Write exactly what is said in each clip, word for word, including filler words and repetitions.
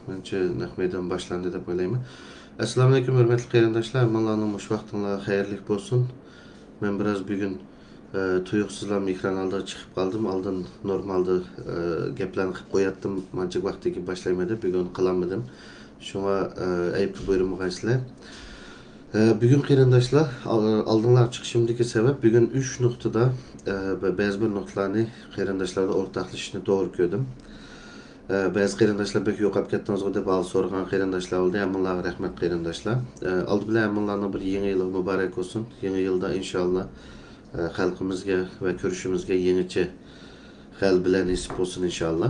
مەنچە نەق مەيدان باشلاندى دەپ ئويلايمەن. ئەسسالامۇئەلەيكۇم، ھۆرمەتلىك قېرىنداشلار، ھەممىڭلارنىڭ مۇشۇ ۋاقتىڭلار خەيرلىك بولسۇن. مەن بىراز بۈگۈن، ئە، تۇيۇقسىزلا ئېكران ئالدىغا چىقىپ قالدىم. ئالدىن نورمالدا، ئە، گەپلەرنى قىلىپ قوياتتىم، مانچە ۋاقىتتىن كېيىن باشلايمەن دەپ، بۈگۈن قىلالمىدىم. شۇڭا، ئە، ئەيىبكە بۇيرۇمىغايسىلەر. ئە، بۈگۈن قېرىنداشلار، ئال-، ئالدىڭلارغا چىقىشىمدىكى سەۋەب، بۈگۈن ئۈچ نۇقتىدا، ئە، بە-، بەزى بىر نۇقتىلارنى قېرىنداشلار بىلەن ئورتاقلىشىشنى توغرا كۆردۈم. ئە، بەزى قېرىنداشلار بەك يوقاپ كەتتىڭىزغۇ دەپ ھال سورىغان قېرىنداشلار بولدى. ھەممىڭلارغا رەھمەت قېرىنداشلار. ئە، ئالدى بىلەن ھەممىڭلارنىڭ بىر يېڭى يىلى مۇبارەك بولسۇن. يېڭى يىلدا ئىنشاللا، ئە، خەلقىمىزگە ۋە كۈرىشىمىزگە يېڭىچە غەلىبىلەر نېسىپ بولسۇن ئىنشاللا.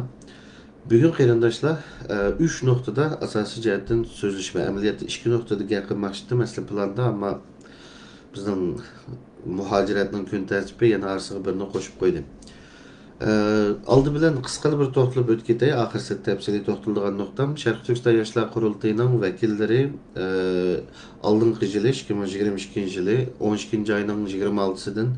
بۈگۈن قېرىنداشلار، ئە، ئۈچ نۇقتىدا ئاساسىي جەھەتتىن سۆزلىشىمەن. ئەمەلىيەتتە ئىككى نۇقتىدا گەپ قىلماقچىدىم ئەسلى پىلاندا، ئەمما بىزنىڭ مۇھاجىرەتنىڭ كۈن تەرتىپى يەنە ئارىسىغا بىرنى قوشۇپ قويدى. ئە، ئالدى بىلەن قىسقىلا بىر توختىلىپ ئۆتۈپ كېتەي، ئاخىرسىدا تەپسىلىي توختىلىدىغان نۇقتام، شەرقىي تۈركىستان ياشلار قۇرۇلتىيىنىڭ ۋەكىللىرى، ئە، ئالدىنقى يىلى، ئىككى مىڭ يىگىرمە ئىككىنچى يىلى ئون ئىككىنچى ئاينىڭ يىگىرمە ئالتىسىدىن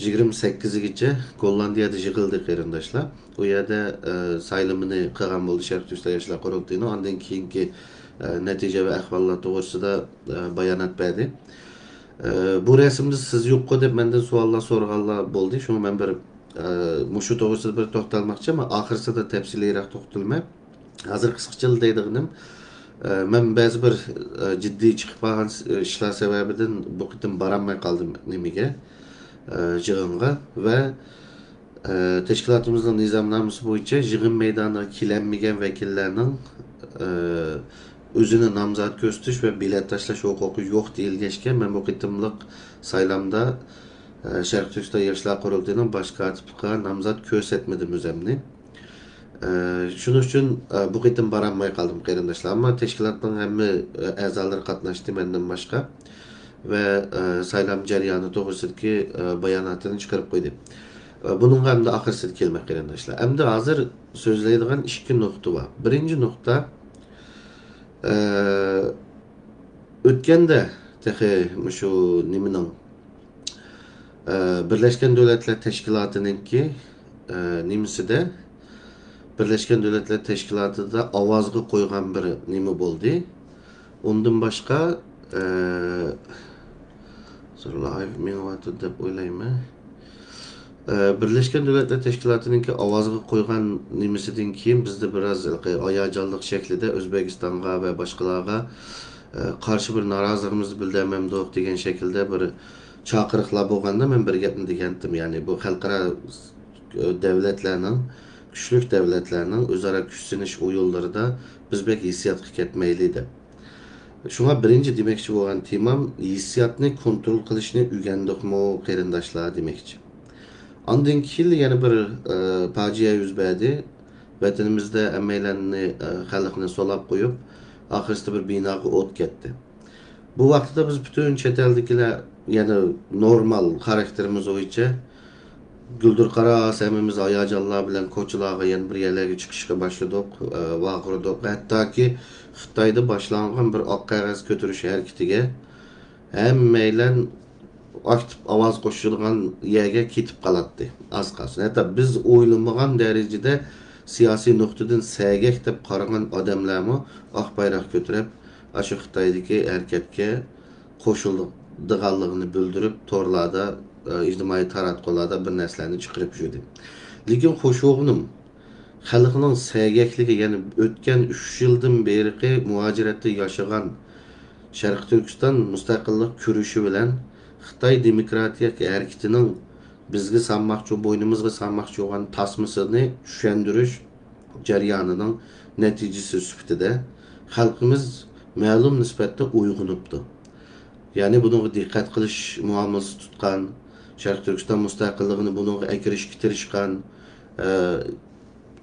يىگىرمە سەككىزىگىچە گوللاندىيەدە يىغىلدى، قېرىنداشلار. ئۇ يەردە، ئە، سايلىمىنى قىلغان بولدى شەرقىي تۈركىستان ياشلار قۇرۇلتىيىنىڭ. ئاندىن كېيىنكى، ئە، نەتىجە ۋە ئەھۋاللار توغرىسىدا، ئە، بايانات بەردى. ئە، بۇ رەسىمدە سىز يوققۇ دەپ مەندىن سوئاللار سورىغانلار بولدى. شۇڭا مەن بىر، ئە، مۇشۇ توغرىسىدا بىر توختالماقچى، ئەمما ئاخىرسىدا تەپسىلىيرەك توختىلىمەن. ھازىر قىسقىچىلا دەيدىغىنىم، ئە، مەن بەزى بىر، ئە، جىددىي چىقىپ قالغان س-، ئىشلار سەۋەبىدىن بۇ قېتىم بارالماي قالدىم نېمىگە، ئە، يىغىنغا ۋە، ئە، تەشكىلاتىمىزنىڭ نىزامنامىسى بويىچە يىغىن مەيدانىغا كېلەلمىگەن ۋەكىللەرنىڭ، ئە، ئۆزىنى نامزات كۆرسىتىش ۋە بېلەت تاشلاش ھوقۇقى يوق دېيىلگەچكە، مەن بۇ قېتىملىق سايلامدا، ئە، شەرقىي تۈركىستان ياشلار قۇرۇلتىيىنىڭ باش كاتىپلىقىغا نامزات كۆرسەتمىدىم ئۆزەمنى. ئە، شۇنىڭ ئۈچۈن، ئە، بۇ قېتىم بارالماي قالدىم، قېرىنداشلار. ئەمما تەشكىلاتنىڭ ھەممە، ئە، ئەزالىرى قاتناشتى مەندىن باشقا ۋە، ئە، سايلام جەريانى توغرىسىدىكى، ئە، باياناتىنى چىقىرىپ قويدى. ئە، بۇنىڭغا ئەمدى ئاخىرسىدا كېلىمەن، قېرىنداشلار. ئەمدى ھازىر سۆزلەيدىغان ئىككى نۇقتا بار. بىرىنچى نۇقتا، ئە، ئۆتكەندە تېخى مۇشۇ نېمىنىڭ، ئە، بىرلەشكەن دۆلەتلەر تەشكىلاتىنىڭكى، ئە، نېمىسىدە، بىرلەشكەن دۆلەتلەر تەشكىلاتىدا ئاۋازغا قويغان بىر نېمە بولدى. ئۇندىن باشقا، ئە، لايف مېڭىۋاتىدۇ دەپ ئويلايمەن. ئە، بىرلەشكەن دۆلەتلەر تەشكىلاتىنىڭكى ئاۋازغا قويغان نېمىسىدىن كېيىن بىزدە بىراز ھېلىقى ھاياجانلىق شەكلىدە ئۆزبېكىستانغا ۋە باشقىلارغا، ئە، قارشى بىر نارازىلىقىمىزنى بىلدۈرمەمدۇق دېگەن شەكىلدە بىر چاقىرىقلار بولغاندا، مەن بىر گەپنى دېگەنتىم، يەنى بۇ خەلقئارا، ئە، دەۋلەتلەرنىڭ، كۈچلۈك دەۋلەتلەرنىڭ ئۆزئارا كۈچ سىنىشىش ئويۇنلىرىدا بىز بەك ھېسسىياتقا كەتمەيلى دەپ. شۇڭا بىرىنچى دېمەكچى بولغان تېمام، ھېسسىياتنى كونترول قىلىشنى ئۆگەندۇقمۇ، قېرىنداشلار، دېمەكچى. ئاندىن كېيىن يەنە بىر، ئە، پاجىئە يۈز بەردى. ۋەتىنىمىزدە ھەممەيلەننى، ئە، خەلقنى سولاپ قويۇپ، ئاخىرسىدا بىر بىناغا ئوت كەتتى. بۇ ۋاقىتتا بىز پۈتۈن چەت ئەلدىكىلەر يەنە نورمال خاراكتېرىمىز بويىچە گۈلدۈرقاراس ھەممىمىز ھاياجانلار بىلەن كوچىلارغا، يەنە بىر يەرلەرگە چىقىشقا باشلىدۇق، ئە، ۋارقىرىدۇق. ھەتتاكى خىتايدا باشلانغان بىر ئاق قەغەز كۆتۈرۈش ھەرىكىتىگە ھەممەيلەن ئاكتىپ ئاۋاز قوشىدىغان يەرگە كېتىپ قالاتتى، ئاز قالسۇن. ھەتتا بىز ئويلىمىغان دەرىجىدە سىياسىي نۇقتىدىن سەگەك دەپ قارىغان ئادەملەرمۇ ئاق بايراق كۆتۈرۈپ، ئاشۇ خىتايدىكى ھەرىكەتكە قوشۇلىدىغانلىقىنى بىلدۈرۈپ، تورلاردا، ئە، ئىجتىمائىي تاراتقۇلاردا بىر نەرسىلەرنى چىقىرىپ يۈردى. لېكىن خوش بولغىنىم، خەلقنىڭ سەگەكلىكى، يەنى ئۆتكەن ئۈچ يىلدىن بېرىقى مۇھاجىرەتتە ياشىغان، شەرقىي تۈركىستان مۇستەقىللىق كۈرىشى بىلەن خىتاي دېموكراتىيە ھەرىكىتىنىڭ بىزگە سالماقچى، بوينىمىزغا سالماقچى بولغان تاسمىسىنى چۈشەندۈرۈش جەريانىنىڭ نەتىجىسى سۈپىتىدە خەلقىمىز مەلۇم نىسبەتتە ئويغىنىپتۇ. يەنى بۇنىڭغا دىققەت قىلىش مۇئامىلىسى تۇتقان، شەرقىي تۈركىستان مۇستەقىللىقىنى بۇنىڭغا ئەكىرىشكە تىرىشقان، ئە،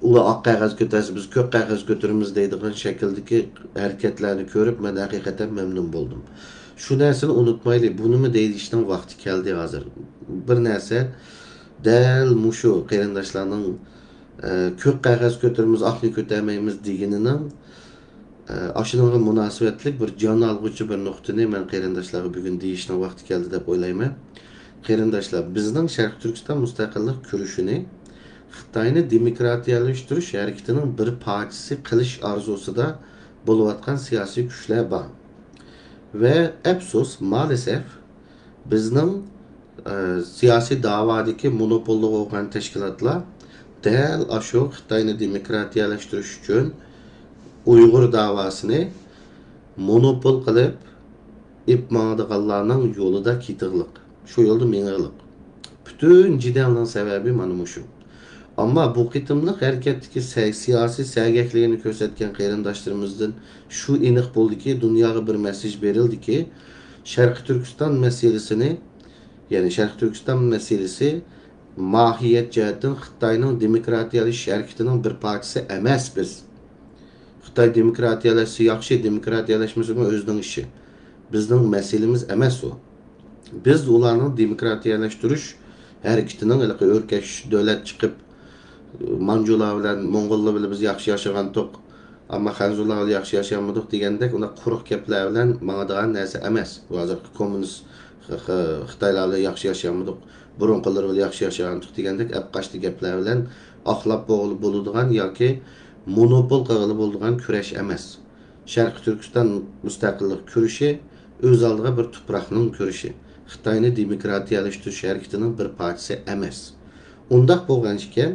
ئۇلار ئاق قەغەز كۆتەرسە، بىز كۆك قەغەز كۆتۈرىمىز دەيدىغان شەكىلدىكى ھەرىكەتلەرنى كۆرۈپ، مەن ھەقىقەتەن مەمنۇن بولدۇم. شۇ نەرسىنى ئۇنتۇمايلى، بۇنىمۇ دەيدىشنىڭ ۋاقتى كەلدى ھازىر. بىر نەرسە، دەل مۇشۇ قېرىنداشلارنىڭ، ئە، كۆك قەغەز كۆتۈرىمىز، ئاقنى كۆتەرمەيمىز دېگىنىنىڭ، ئە، ئاشۇنىڭغا مۇناسىۋەتلىك بىر جان ئالغۇچى بىر نۇقتىنى مەن قېرىنداشلارغا بۈگۈن دېيىشنىڭ ۋاقتى كەلدى دەپ ئويلايمەن. قېرىنداشلار، بىزنىڭ شەرقىي تۈركىستان مۇستەقىللىق كۈرىشىنى خىتاينى دېموكراتىيەلەشتۈرۈش ھەرىكىتىنىڭ بىر پارچىسى قىلىش ئارزۇسىدا بولۇۋاتقان سىياسىي كۈچلەر بار. ۋە ئەپسۇس، مالىسەف، بىزنىڭ، ئە، سىياسىي داۋادىكى مونوپوللۇقى بولغان تەشكىلاتلار دەل ئاشۇ خىتاينى دېموكراتىيەلەشتۈرۈش ئۈچۈن ئۇيغۇر داۋاسىنى مونوپول قىلىپ ئېپ ماڭىدىغانلارنىڭ يولىدا كېتىغلىق، شۇ يولدا مېڭىغلىق. پۈتۈن جېدەلنىڭ سەۋەبى مانا مۇشۇ. ئەمما بۇ قېتىملىق ھەرىكەتتىكى سە-، سىياسىي سەگەكلىكىنى كۆرسەتكەن قېرىنداشلىرىمىزدىن شۇ ئېنىق بولدىكى، دۇنياغا بىر مەسسىج بېرىلدىكى، شەرقىي تۈركىستان مەسىلىسىنى، يەنى شەرقىي تۈركىستان مەسىلىسى ماھىيەت جەھەتتىن خىتاينىڭ دېموكراتىيەلىشىش ھەرىكىتىنىڭ بىر پارچىسى ئەمەس بىز. خىتاي دېموكراتىيەلەشسە ياخشى، دېموكراتىيەلەشمىسىمۇ ئۆزىنىڭ ئىشى. بىزنىڭ مەسىلىمىز ئەمەس ئۇ. بىز ئۇلارنىڭ دېموكراتىيەلەشتۈرۈش ھەرىكىتىنىڭ ھېلىقى ئۆركەش دۆلەت چىقىپ، مانجۇلار بىلەن، موڭغۇللار بىلەن بىز ياخشى ياشىغانتۇق، ئەمما خەنزۇلار بىلەن ياخشى ياشىيالمىدۇق دېگەندەك ئۇنداق قۇرۇق گەپلەر بىلەن ماڭىدىغان نەرسە ئەمەس. بۇ ھازىرقى كوممۇنىست خ-، خ-، خىتايلار بىلەن ياخشى ياشىيالمىدۇق، بۇرۇنقىلىرى بىلەن ياخشى ياشىغانتۇق دېگەندەك ئەپقاچتى گەپلەر بىلەن ئاقلاپ بولغىلى بولىدىغان ياكى مونوپول قىلغىلى بولىدىغان كۈرەش ئەمەس. شەرقىي تۈركىستان مۇستەقىللىق كۈرىشى ئۆز ئالدىغا بىر تۇپراقنىڭ كۈرىشى. خىتاينى دېموكراتىيەلەشتۈرۈش ھەرىكىتىنىڭ بىر پارچىسى ئەمەس. ئۇنداق بولغان ئىكەن،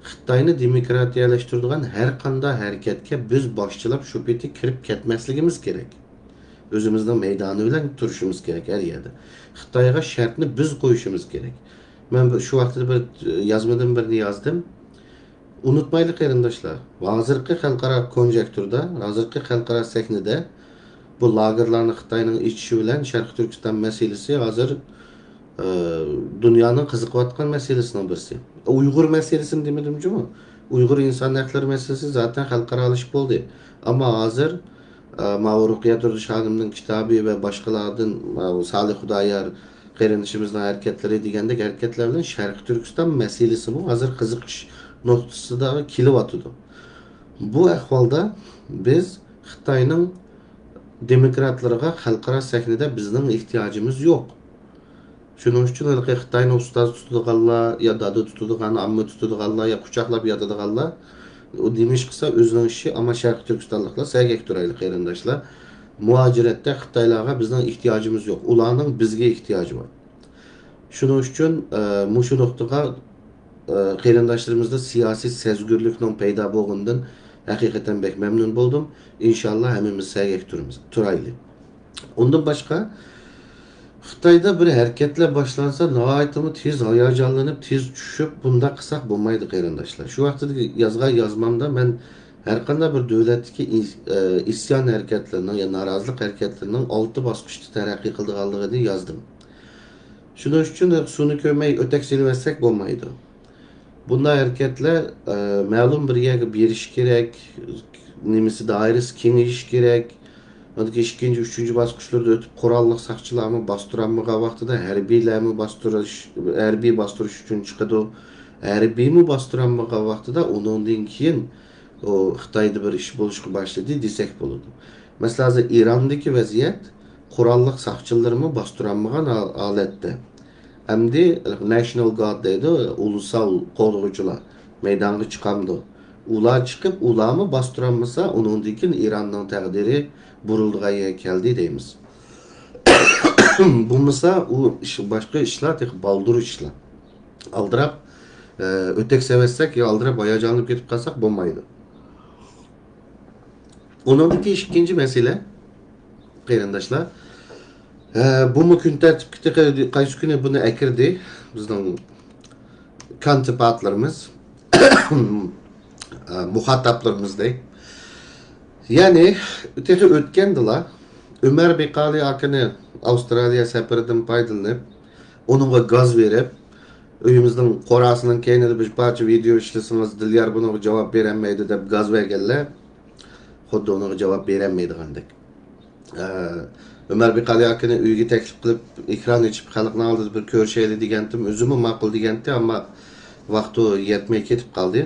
خىتاينى دېموكراتىيەلەشتۈرىدىغان ھەر قانداق ھەرىكەتكە بىز باشچىلاپ شۇ پېتى كىرىپ كەتمەسلىكىمىز كېرەك. ئۆزىمىزنىڭ مەيدانى بىلەن تۇرۇشىمىز كېرەك ھەر يەردە. خىتايغا شەرتنى بىز قويۇشىمىز كېرەك. مەن بىر، شۇ ۋاقىتتا بىر، ئە، يازمىدىن بىرنى يازدىم. ئۇنتۇمايلى قېرىنداشلار، ھازىرقى خەلقئارا كونجەكتۇردا، ھازىرقى خەلقئارا سەھنىدە بۇ لاگېرلارنى خىتاينىڭ ئېچىشى بىلەن شەرقىي تۈركىستان مەسىلىسى ھازىر، ئە، دۇنيانىڭ قىزىقىۋاتقان مەسىلىسىنىڭ بىرسى. ئۇيغۇر مەسىلىسىنى دېمىدىم جۇمۇ. ئۇيغۇر ئىنسان ھەقلىرى مەسىلىسى زاتەن خەلقئارالىشىپ بولدى. ئەمما ھازىر، ئە، ماۋۇ رۇقىيە تۇردۇش خانىمنىڭ كىتابى ۋە باشقىلاردىن، ماۋۇ سالىھ خۇدايار قېرىندىشىمىزنىڭ ھەرىكەتلىرى دېگەندەك ھەرىكەتلەر بىلەن شەرقىي تۈركىستان مەسىلىسىمۇ ھازىر قىزىقىش نۇقتىسىدا كېلىۋاتىدۇ. بۇ ئەھۋالدا بىز خىتاينىڭ دېموكراتلىرىغا خەلقئارا سەھنىدە بىزنىڭ ئېھتىياجىمىز يوق. شۇنىڭ ئۈچۈن ھېلىقى خىتاينى ئۇستاز تۇتىدىغانلار يا دادا تۇتىدىغان، ئامما تۇتىدىغانلار يا قۇچاقلاپ ياتىدىغانلار، ئۇ نېمە ئىش قىلسا ئۆزىنىڭ ئىشى، ئەمما شەرقىي تۈركىستانلىقلار سەگەك تۇرايلى قېرىنداشلار. مۇھاجىرەتتە خىتايلارغا بىزنىڭ ئېھتىياجىمىز يوق، ئۇلارنىڭ بىزگە ئېھتىياجى بار. شۇنىڭ ئۈچۈن، ئە، مۇشۇ نۇقتىغا، ئە، قېرىنداشلىرىمىزدا سىياسىي سەزگۈرلۈكنىڭ پەيدا بولغىنىدىن ھەقىقەتەن بەك مەمنۇن بولدۇم. ئىنشاللا ھەممىمىز سەگەك تۇرىمىز، تۇرايلى. ئۇندىن باشقا، خىتايدا بىر ھەرىكەتلەر باشلانسا، ناھايىتىمۇ تېز ھاياجانلىنىپ، تېز چۈشۈپ، بۇنداق قىلساق بولمايدۇ، قېرىنداشلار. شۇ ۋاقىتتىكى يازغان يازمامدا مەن ھەرقانداق بىر دۆلەتتىكى ئىس-، ئە، ئىسيان ھەرىكەتلىرىنىڭ يا نارازىلىق ھەرىكەتلىرىنىڭ ئالتە باسقۇچتا تەرەققىي قىلىدىغانلىقىنى يازدىم. شۇنىڭ ئۈچۈن سۇنى كۆرمەي ئۆتەك سېلىۋەتسەك بولمايدۇ. بۇنداق ھەرىكەتلەر، ئە، مەلۇم بىر يەرگە بېرىشى كېرەك، نېمىسى، دائىرىسى كېڭىيىشى كېرەك. ئاندىن كېيىن ئىككىنچى، ئۈچىنچى باسقۇچلىرىدا ئۆتۈپ، قوراللىق ساقچىلارمۇ باستۇرالمىغان ۋاقتىدا ھەربىيلەرمۇ باستۇرۇش، ھەربىي باستۇرۇش ئۈچۈن چىقىدۇ. ھەربىيمۇ باستۇرالمىغان ۋاقتىدا ئۇنىڭدىن كېيىن ئۇ خىتايدا بىر ئىش بولۇشقا باشلىدى دېسەك بولىدۇ. مەسىلەن، ھازىر ئىراندىكى ۋەزىيەت، قوراللىق ساقچىلىرىمۇ باستۇرالمىغان ھال-، ھالەتتە. ئەمدى ناشنال گارد دەيدۇ، ئۇلۇسال قورغىغۇچىلار مەيدانغا چىقامدۇ؟ ئۇلار چىقىپ، ئۇلارمۇ باستۇرالمىسا، ئۇنىڭدىن كېيىن ئىراننىڭ تەقدىرى بۇرۇلىدىغان يەرگە كەلدى دەيمىز. بولمىسا، ئۇ ئىش، باشقا ئىشلار تېخى بالدۇر ئىشلار. ئالدىراپ، ئە، ئۆتەك سەۋەتسەك يا ئالدىراپ ھاياجانلىنىپ كېتىپ قالساق بولمايدۇ. ئۇنىڭدىن كېيىن ئىككىنچى مەسىلە، قېرىنداشلار، ئە، بۇمۇ كۈن تەرتىپكە تېخى قايسى كۈنى بۇنى ئەكىردى بىزنىڭ كانتىپاتلىرىمىز، ئە، مۇخاتابلىرىمىز دەي. يەنى تېخى ئۆتكەندىلا ئۆمەر بىقالى ئاكىنى ئاۋسترالىيە سەپىرىدىن پايدىلىنىپ، ئۇنىڭغا گاز بېرىپ، ئۆيىمىزنىڭ قوراسىنىڭ كەينىدە بىر پارچە ۋىدېئو ئىشلىسىڭىز، دىليار بۇنىڭغا جاۋاب بېرەلمەيدۇ دەپ گاز بەرگەنلەر خۇددى ئۇنىڭغا جاۋاب بېرەلمەيدىغاندەك. ئە، ئۆمەر بىقالى ئاكىنى ئۆيگە تەكلىپ قىلىپ، ئېكران ئېچىپ، خەلقنىڭ ئالدىدا بىر كۆرۈشەيلى دېگەنتىم، ئۆزىمۇ ماقۇل دېگەنتى، ئەمما ۋاقتى يەتمەي كېتىپ قالدى.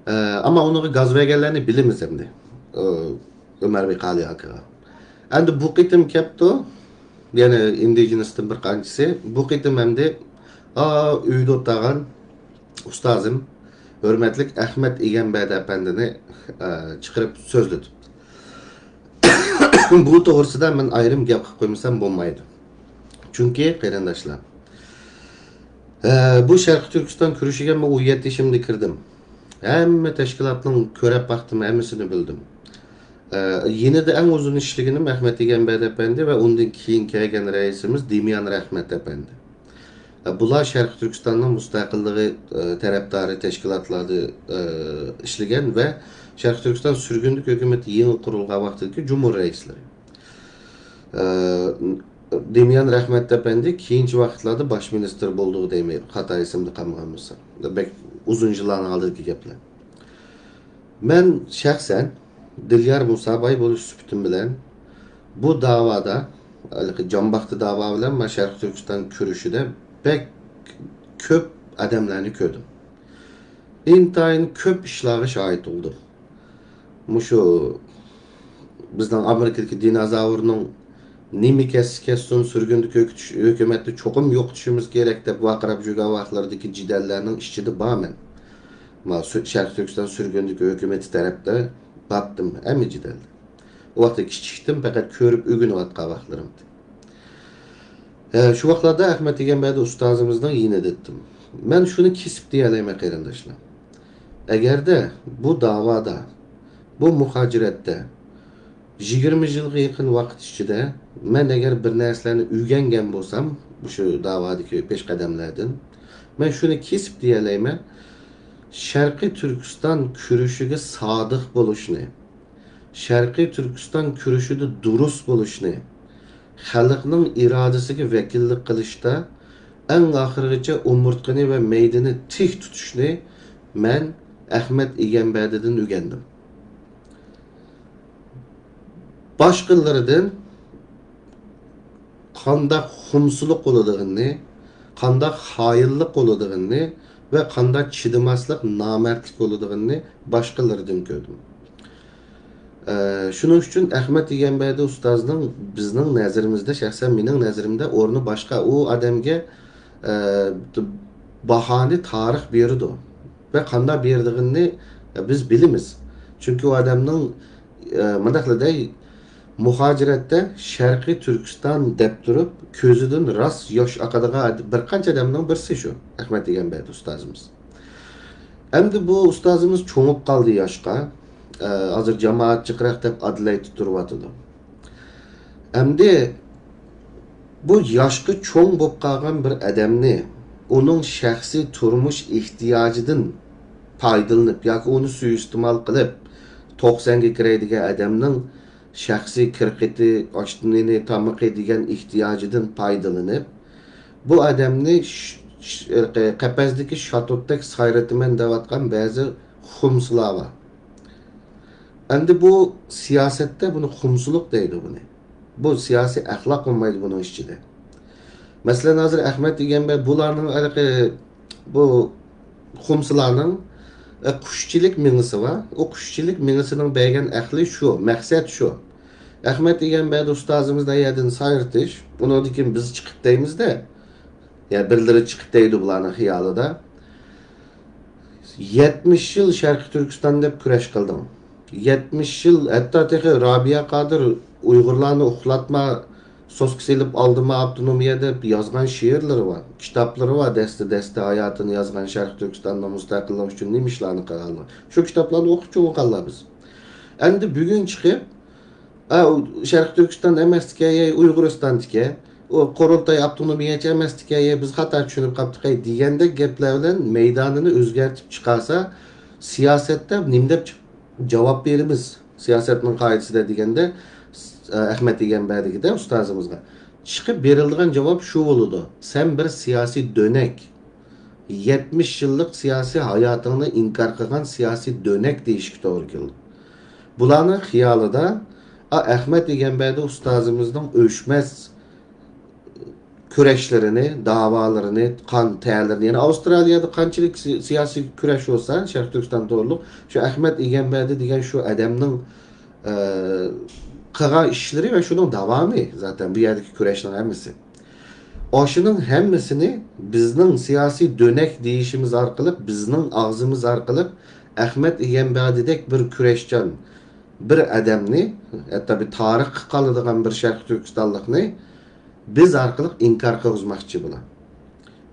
ئە، ئەمما ئۇنىڭغا گاز بەرگەنلەرنى بىلىمىز ئەمدى. ئە، ئۆمەر بىقالى ئاكىغا. ئەمدى بۇ قېتىم كەپتۇ، يەنە ئىندىجېنستىن بىر قانچىسى. بۇ قېتىم ئەمدى، ئا، ئۆيدە ئولتۇرغان ئۇستازىم، ھۆرمەتلىك ئەخمەت ئىگەمبەردى ئەپەندىنى، ئە، چىقىرىپ سۆزلىتىپتۇ. بۇ توغرىسىدا مەن ئايرىم گەپ قىلىپ قويمىسام بولمايدۇ. چۈنكى، قېرىنداشلار، ئە، بۇ شەرقىي تۈركىستان كۈرىشىگە مەن ئون يەتتە يېشىمدا كىردىم. ھەممە تەشكىلاتنىڭ كۆرۈپ باقتىم، ھەممىسىنى بىلدىم. ئە، يېنىدا ئەڭ ئۇزۇن ئىشلىگىنىم ئەخمەت ئىگەمبەردى ئەپەندى ۋە ئۇندىن كېيىن كەلگەن رەئىسىمىز دېميان رەھمەت ئەپەندى. ئە، بۇلار شەرقىي تۈركىستاننىڭ مۇستەقىللىقى، ئە، تەرەپدارى تەشكىلاتلاردا، ئە، ئىشلىگەن ۋە شەرقىي تۈركىستان سۈرگۈندىلىك ھۆكۈمىتى يېڭى قۇرۇلغان ۋاقتىدىكى جۇمھۇر رەئىسلىرى. ئە، دېميان رەھمەت ئەپەندى كېيىنچە ۋاقىتلاردا باش مىنىستىر بولدى دەيمەن، خاتا ئېسىمدە قالمىغان بولسا. بەك ئۇزۇن يىللارنىڭ ئالدىدىكى گەپلەر. مەن شەخسەن دىليار مۇساباي بولۇش سۈپىتىم بىلەن بۇ داۋادا، ھېلىقى جانباقتا داۋا بىلەن مەن شەرقىي تۈركىستان كۈرىشىدە بەك كۆپ ئادەملەرنى كۆردۈم. ئىنتايىن كۆپ ئىشلارغا شاھىت بولدۇم. مۇشۇ بىزنىڭ ئامېرىكىدىكى دىنوزاۋرنىڭ نېمە كەسسە كەسسۇن، سۈرگۈندىكى ھۆكۈتۈش-، ھۆكۈمەتنى چوقۇم يوقىتىشىمىز كېرەك دەپ ۋارقىراپ يۈرگەن ۋاقىتلىرىدىكى جېدەللەرنىڭ ئىچىدە بارمەن. ما سۈ-، شەرقىي تۈركىستان سۈرگۈندىكى ھۆكۈمىتى تەرەپتە باتتىم، ھەممە جېدەلدە. ئۇ ۋاقىتتا كىچىكتىم، پەقەت كۆرۈپ ئۆگىنىۋاتقان ۋاقىتلىرىمدى. ھە، شۇ ۋاقىتلاردا ئەخمەت ئىگەمبەردى ئۇستازىمىزنىڭ يېنىدا ئىدىم. مەن شۇنى كېسىپ دېيەلەيمەن، قېرىنداشلار. ئەگەردە بۇ داۋادا، بۇ مۇھاجىرەتتە يىگىرمە يىلغا يېقىن ۋاقىت ئىچىدە مەن ئەگەر بىر نەرسىلەرنى ئۆگەنگەن بولسام، مۇشۇ داۋادىكى پېشقەدەملەردىن، مەن شۇنى كېسىپ دېيەلەيمەن، شەرقىي تۈركىستان كۈرىشىگە سادىق بولۇشنى، شەرقىي تۈركىستان كۈرىشىدە دۇرۇس بولۇشنى، خەلقنىڭ ئىرادىسىگە ۋەكىللىك قىلىشتا ئەڭ ئاخىرغىچە ئومۇرتقىنى ۋە مەيدىنى تىك تۇتۇشنى مەن ئەخمەت ئىگەمبەردىدىن ئۆگەندىم. باشقىلىرىدىن قانداق خۇمسىلىق بولىدىغىنىنى، قانداق خائىنلىق بولىدىغىنىنى ۋە قانداق چىدىماسلىق، نامەردلىك بولىدىغىنىنى باشقىلىرىدىن كۆردۈم. ئە، شۇنىڭ ئۈچۈن ئەخمەت ئىگەمبەردى ئۇستازنىڭ بىزنىڭ نەزىرىمىزدە، شەخسەن مېنىڭ نەزىرىمدە ئورنى باشقا. ئۇ ئادەمگە، ئە، باھانى تارىخ بېرىدۇ ۋە قانداق بېرىدىغىنىنى، ئە، بىز بىلىمىز. چۈنكى ئۇ ئادەمنىڭ، ئە، مۇنداقلا دەي، مۇھاجىرەتتە شەرقىي تۈركىستان دەپ تۇرۇپ، كۆزىدىن راست ياش ئاقىدىغان بىر قانچە ئادەمنىڭ بىرسى شۇ ئەخمەت ئىگەمبەردى ئۇستازىمىز. ئەمدى بۇ ئۇستازىمىز چوڭۇپ قالدى ياشقا. ئە، ھازىر جامائەت جىقراق دەپ ئادېلايدتا تۇرۇۋاتىدۇ. ئەمدى بۇ ياشقا چوڭ بولۇپ قالغان بىر ئادەمنى ئۇنىڭ شەخسىي تۇرمۇش ئېھتىياجىدىن پايدىلىنىپ ياكى ئۇنى سۇيىئىستېمال قىلىپ، توقسەنگە كىرەي دېگەن ئادەمنىڭ شەخسىي كىرقىتى، ئاشنىنى، تامىقى دېگەن ئېھتىياجىدىن پايدىلىنىپ، بۇ ئادەمنى ش-، ش-، قەپەستىكى شاتۇتتەك سايرىتىمەن دەۋاتقان بەزى خۇمسىلار بار. ئەمدى بۇ سىياسەتتە بۇنى خۇمسىلىق دەيدۇ بۇنى. بۇ سىياسىي ئەخلاق بولمايدۇ بۇنىڭ ئىچىدە. مەسىلەن، ھازىر ئەخمەت ئىگەمبەر بۇلارنىڭ ھېلىقى بۇ خۇمسىلارنىڭ، ئە، قۇشچىلىك مېڭىسى بار. ئۇ قۇشچىلىك مېڭىسىنىڭ بەرگەن ئەقلى شۇ، مەقسەت شۇ. ئەخمەت ئىگەمبەردى ئۇستازىمىزنى ئەيەردىن سايرىتىش، ئۇنىڭدىن كېيىن بىز چىقىپ دەيمىزدە، يا بىرلىرى چىقىپ دەيدۇ بۇلارنىڭ خىيالىدا. يەتمىش يىل شەرقىي تۈركىستان دەپ كۈرەش قىلدىڭ. يەتمىش يىل، ھەتتا تېخى رابىيە قادىر ئۇيغۇرلارنى ئۇخلاتما، سوسكا سېلىپ ئالدىما ئاپتونومىيە دەپ يازغان شېئىرلىرى بار، كىتابلىرى بار، دەستە-دەستە ھاياتىنى يازغان شەرقىي تۈركىستاننىڭ مۇستەقىللىقى ئۈچۈن نېمە ئىشلارنى قىلغانلىقى. شۇ كىتابلارنى ئوقۇپ چوڭىغانلار بىز. ئەمدى بۈگۈن چىقىپ، ئا، ئۇ شەرقىي تۈركىستان ئەمەستىكەن، يا ئۇيغۇرىستاندىكەن، ئۇ قۇرۇلتاي ئاپتونومىيەچى ئەمەستىكەن، يا بىز خاتا چۈشىنىپ قاپتىقەي دېگەندەك گەپلەر بىلەن مەيدانىنى ئۆزگەرتىپ چىقارسا، سىياسەتتە نېمە دەپ جاۋاب بېرىمىز؟ سىياسەتنىڭ قائىدىسىدە دېگەندە، ئەخمەت ئىگەمبەردىگىدە ئۇستازىمىزغا چىقىپ بېرىلىدىغان جاۋاب شۇ بولىدۇ. سەن بىر سىياسىي دۆنەك. يەتمىش يىللىق سىياسىي ھاياتىڭنى ئىنكار قىلغان سىياسىي دۆنەك دېيىشكە توغرا كېلىدۇ. بۇلارنىڭ خىيالىدا، ئا، ئەخمەت ئىگەمبەردى ئۇستازىمىزنىڭ ئۆچمەس كۈرەشلىرىنى، داۋالىرىنى، قان تەرلىرىنى، يەنى ئاۋسترالىيەدە قانچىلىك سى-، سىياسىي كۈرەش بولسا، شەرقىي تۈركىستان توغرۇلۇق، شۇ ئەخمەت ئىگەمبەردى دېگەن شۇ ئادەمنىڭ، ئە، قىلغان ئىشلىرى ۋە شۇنىڭ داۋامى زاتەن بۇ يەردىكى كۈرەشنىڭ ھەممىسى. ئاشۇنىڭ ھەممىسىنى بىزنىڭ سىياسىي دۆنەك دېيىشىمىز ئارقىلىق، بىزنىڭ ئاغزىمىز ئارقىلىق ئەخمەت ئىگەمبەدىدەك بىر كۈرەشچان بىر ئادەمنى، ھەتتا بىر تارىخقا قالىدىغان بىر شەرقىي تۈركىستانلىقنى بىز ئارقىلىق ئىنكار قىلغۇزماقچى بۇلار.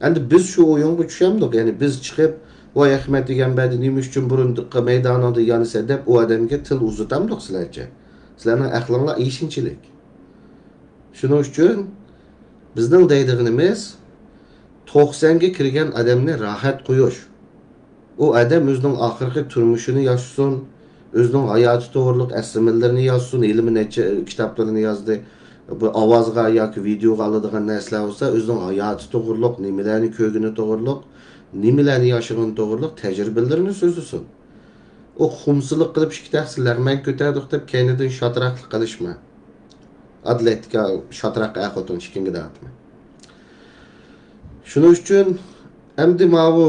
ئەمدى بىز شۇ ئويۇنغا چۈشەمدۇق؟ يەنى بىز چىقىپ، ۋاي ئەخمەت ئىگەمبەدى نېمە ئۈچۈن بۇرۇن مەيدانىڭدا يانىسەن دەپ ئۇ ئادەمگە تىل ئۇزىتامدۇق سىلەرچە؟ سىلەرنىڭ ئەقلىڭلار ئېشىنچىلىك. شۇنىڭ ئۈچۈن بىزنىڭ دەيدىغىنىمىز، توقسەنگە كىرگەن ئادەمنى راھەت قويۇش. ئۇ ئادەم ئۆزىنىڭ ئاخىرقى تۇرمۇشىنى ياشىسۇن، ئۆزىنىڭ ھاياتى توغرۇلۇق ئەسلىمىلىرىنى يازسۇن، ھېلىمۇ نەچچە كىتابلىرىنى يازدى. بۇ ئاۋازغا ياكى ۋىدېئوغا ئالىدىغان نەرسىلەر بولسا، ئۆزىنىڭ ھاياتى توغرۇلۇق، نېمىلەرنى كۆرگىنى توغرۇلۇق، نېمىلەرنى ياشىغىنى توغرۇلۇق تەجرىبىلىرىنى سۆزلىسۇن. ئۇ خۇمسىلىق قىلىپ ئىككى تەخسە لەغمەن كۆتەردۇق دەپ كەينىدىن شاتراقلىق قىلىشما. ئادلەتكە شاتراق ئەر خوتۇن ئىككىڭگە دەۋاتىمەن. شۇنىڭ ئۈچۈن ئەمدى ماۋۇ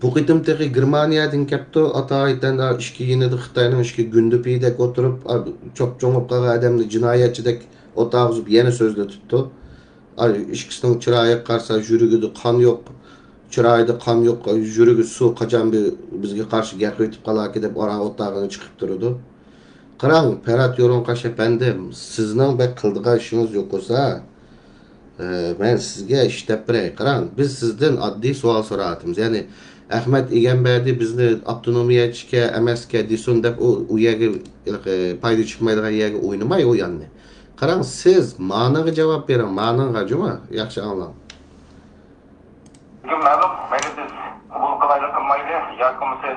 بۇ قېتىم تېخى گېرمانىيەدىن كەپتۇ. ئاتايىتەن ئىككى يېنىدا خىتاينىڭ ئىككى گۈندىپىيىدەك ئولتۇرۇپ، چوپچوڭ بولۇپ قالغان ئادەمنى جىنايەتچىدەك ئولتۇرغۇزۇپ يەنە سۆزلىتىپتۇ. ئىككىسىنىڭ چىرايىغا قارىسا، يۈرىكىدە قان يوق، چىرايىدا قان يوق، يۈرىكى سۇ قاچان بىر بىزگە قارشى گەپ ئېيتىپ قالاركى دەپ ئاران ئولتۇرغىنى چىقىپ تۇرىدۇ. قاراڭ، پەرھات يورۇنقاش ئەپەندىم، سىزنىڭ بەك قىلىدىغان ئىشىڭىز يوق بولسا، ئە، مەن سىزگە ئىش دەپ بېرەي. قاراڭ، بىز سىزدىن ئاددىي سوئال سوراۋاتىمىز. يەنى، ئەخمەت ئىگەمبەردى بىزنى ئاپتونومىيەچىكەن ئەمەسكەن دېسۇن دەپ، ئۇ، ئۇ يەرگە، ئە، پايدا چىقمايدىغان يەرگە ئوينىماي ئۇ ياننى. قاراڭ، سىز مانىڭغا جاۋاب بېرىڭ، مانىڭغا، جۇمۇ، ياخشى ئاڭلاڭ. بۈگۈن مەلۇم، مەيلى بىز قوبۇل قىلايلى قىلمايلى ياكى بولمىسا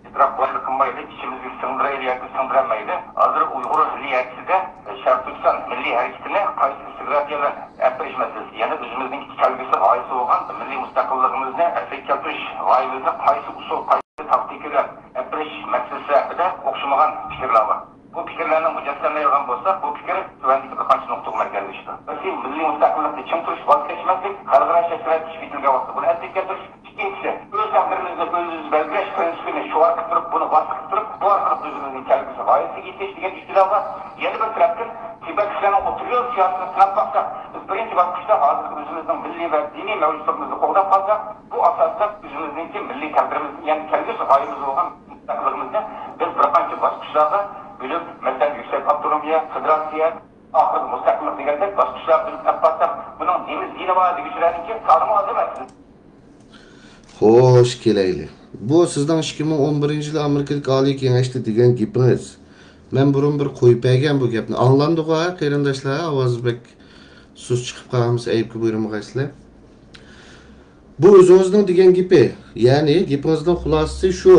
ئېتىراپ قىلايلى قىلمايلى، ئىچىمىزگە سىڭدۈرەيلى ياكى سىڭدۈرەلمەيلى، ھازىر ئۇيغۇر مىللىيەتچىسىدە شەرقىي تۈركىستان مىللىي ھەرىكىتىنى قايسى ئىستىگرافىيەلەر ئەپ بېرىش مەسىلىسى، يەنى ئۆزىمىزنىڭ كەلگۈسى غايىسى بولغان مىللىي مۇستەقىللىقىمىزنى ئەسلىگە كەلتۈرۈش غايىمىزنى قايسى ئۇسۇل، قايسى تاكتىكىلار ئەپ بېرىش مەسىلىسى ھەققىدە ئوخشىمىغان پىكىرلەر بار. بۇ پىكىرلەرنى مۇجەسسەملەيدىغان بولساق، بۇ پىكىر تۆۋەندىكى بىر قانچە نۇقتىغا مەركەزلىشىدۇ. بىرسى، مىللىي مۇستەقىللىقنى چىڭ تۇرۇش، ۋاز كەچمەسلىك، خەلقئارا شەرتلەردە ئىش بېجىرىلگەن ۋاقىتتا بۇنى ئەسلىگە كەلتۈرۈش. ئىككىنچىسى، ئۆز تەقدىرىمىزنى ئۆزىمىز بەلگىلەش پىرىنسىپىنى شوئار قىلىپ تۇرۇپ، بۇنى ۋاسىتە قىلىپ تۇرۇپ، بۇ ئارقىلىق ئۆزىمىزنىڭ كەلگۈسى غايىسىگە يېتىش دېگەن ئىككىلەر بار. يەنە بىر تەرەپتىن، تىبەتلىكلەرنىڭ ئوتتۇرا يول سىياسىتىنى سىناپ باقساق، بىز بىرىنچى باسقۇچتا ھازىرقى ئۆزىمىزنىڭ مىللىي ۋە دىنىي مەۋجۇتلۇقىمىزنى قوغداپ قالساق، بۇ ئاساستا ئۆزىمىزنىڭكى مىللىي تەقدىرىمىزنى، يەنى كەلگۈسى غايىمىز بولغان مۇستەقىللىقىمىزنى بىز بىر قانچە باسقۇچلارغا بۆلۈپ، مەسىلەن، يۈكسەك ئاپتونومىيە، فېدېراتسىيە، ئاخىرىدا مۇستەقىللىق دېگەندەك باسقۇچلارغا بۆلۈپ ئەپ بارساق، بۇنىڭ دېمى زىيىنى بار دېگۈچىلەرنىڭكى سانىمۇ ئاز ئەمەس. خوش كېلەيلى. بۇ سىزنىڭ ئىككى مىڭ ئون بىرىنچى يىلى ئامېرىكىدىكى ئالىي كېڭەشتە دېگەن گېپىڭىز. مەن بۇرۇن بىر قويۇپ بەرگەن بۇ گەپنى. ئاڭلاندىغۇ، ھە، قېرىنداشلار؟ ئاۋازى بەك سۇس چىقىپ قالغانمىسا ئەيىبكە بۇيرۇمىغايسىلەر. بۇ ئۆزىڭىزنىڭ دېگەن گېپى. يەنى گېپىڭىزنىڭ خۇلاسىسى شۇ.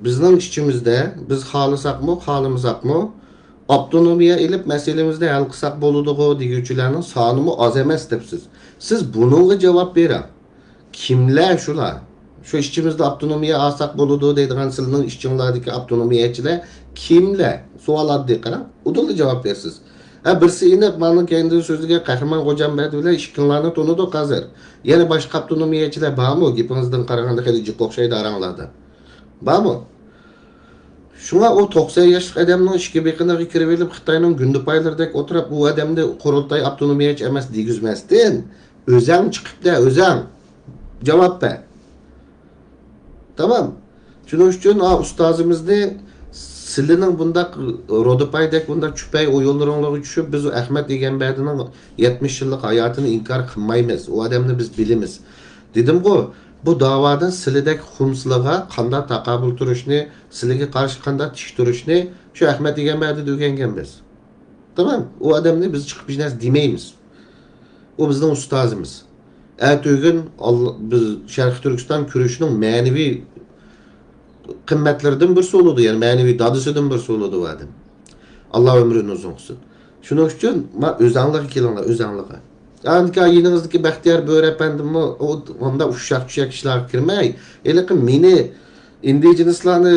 بىزنىڭ ئىچىمىزدە، بىز خالىساقمۇ، خالىمىساقمۇ، ئاپتونومىيە ئېلىپ مەسىلىمىزنى ھەل قىلساق بولىدىغۇ دېگۈچىلەرنىڭ سانىمۇ ئاز ئەمەس دەپسىز. سىز بۇنىڭغا جاۋاب بېرىڭ. كىملەر شۇلار؟ شۇ ئىچىمىزدە ئاپتونومىيە ئالساق بولىدۇ دەيدىغان سىلىنىڭ ئىچىڭلاردىكى ئاپتونومىيەچىلەر كىملەر؟ سوئال ئاددىي، قاراڭ. ئۇدۇللا جاۋاب بېرىسىز. ھە، بىرسى ئېنىق، مانا كەينىدىن سۆزلىگەن قەھرىمان خوجامبەردى بىلەن ئىككىڭلارنى تونۇدۇق ھازىر. يەنە باشقا ئاپتونومىيەچىلەر بارمۇ؟ گېپىڭىزدىن قارىغاندا خېلى جىق ئوخشايدۇ ئاراڭلاردا. بارمۇ؟ شۇڭا ئۇ توقسەن ياشلىق ئادەمنىڭ ئىككى بېقىنىغا كىرىۋېلىپ، خىتاينىڭ گۇندىپايلىرىدەك ئولتۇرۇپ، ئۇ ئادەمنى قۇرۇلتاي ئاپتونومىيەچى ئەمەس دېگۈزمەستىن، ئۆزەڭ چىقىپ دە، ئۆزەڭ جاۋاب بەر. تامام. شۇنىڭ ئۈچۈن، ئا، ئۇستازىمىزنى سىلىنىڭ بۇنداق رودىپايدەك بۇنداق چۈپەي ئويۇنلىرىڭلارغا چۈشۈپ، بىز ئەخمەت ئىگەمبەردىنىڭ يەتمىش يىللىق ھاياتىنى ئىنكار قىلمايمىز. ئۇ ئادەمنى بىز بىلىمىز. دېدىمغۇ، بۇ داۋادا سىلىدەك خۇمسىلىغا قانداق تاقابىل تۇرۇشنى، سىلىگە قارشى قانداق تىك تۇرۇشنى شۇ ئەخمەت ئىگەمبەردىن ئۆگەنگەن بىز. تامام. ئۇ ئادەمنى بىز چىقىپ ھېچ نەرسە دېمەيمىز. ئۇ بىزنىڭ ئۇستازىمىز. ئەتىگۈن ئاللا-، بىز شەرقىي تۈركىستان كۈرىشىنىڭ مەنىۋى قىممەتلىرىدىن بىرسى بولىدۇ، يەنى مەنىۋى دادىسىدىن بىرسى بولىدۇ ئۇ ئادەم. ئاللا ئۆمرىنى ئۇزۇن قىلسۇن. شۇنىڭ ئۈچۈن ما-، ئۆزەڭلارغا كېلىڭلار، ئۆزەڭلارغا. ئاندىكىن يېنىڭىزدىكى بەختىيار بۆرە ئەپەندىمۇ ئۇ، ئۇنداق ئۇششاق-چۈششەك ئىشلارغا كىرمەي، ھېلىقى مېنى ئىندىجېنىسلارنى